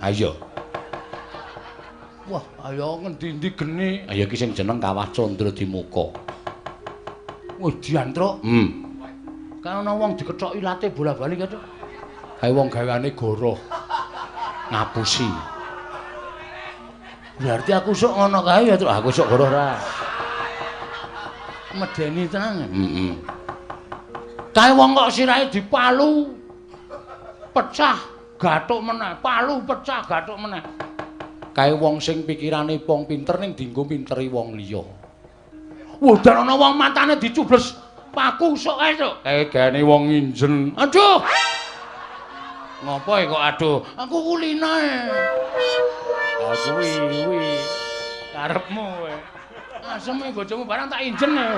Ayo. Wah, ayo ngendi-endi geni. Ayo iki sing jeneng Kawah Candra Dimuka. Wah, diantruk. Kan ana wong dikethok ilate bola-bali kae, Truk. Kae wong gaweane goroh. Ngapusi. Berarti aku sok ngono kae ya, Truk. Aku sok goroh ra. Medeni tenan. Heeh. Kae wong kok sirahe dipalu pecah, gathuk meneh, palu pecah, gathuk meneh. Kae wong sing pikirane wong pinter ning dienggo minteri wong liya. Wudan ana wong matane dicubles paku sok kae, Truk. Kae gaene wong nginjen. Aduh. Ngopo kok aduh? Aku kulina e. Ah kuwi kuwi karepmu kowe. Aseme bojomu barang tak injen e.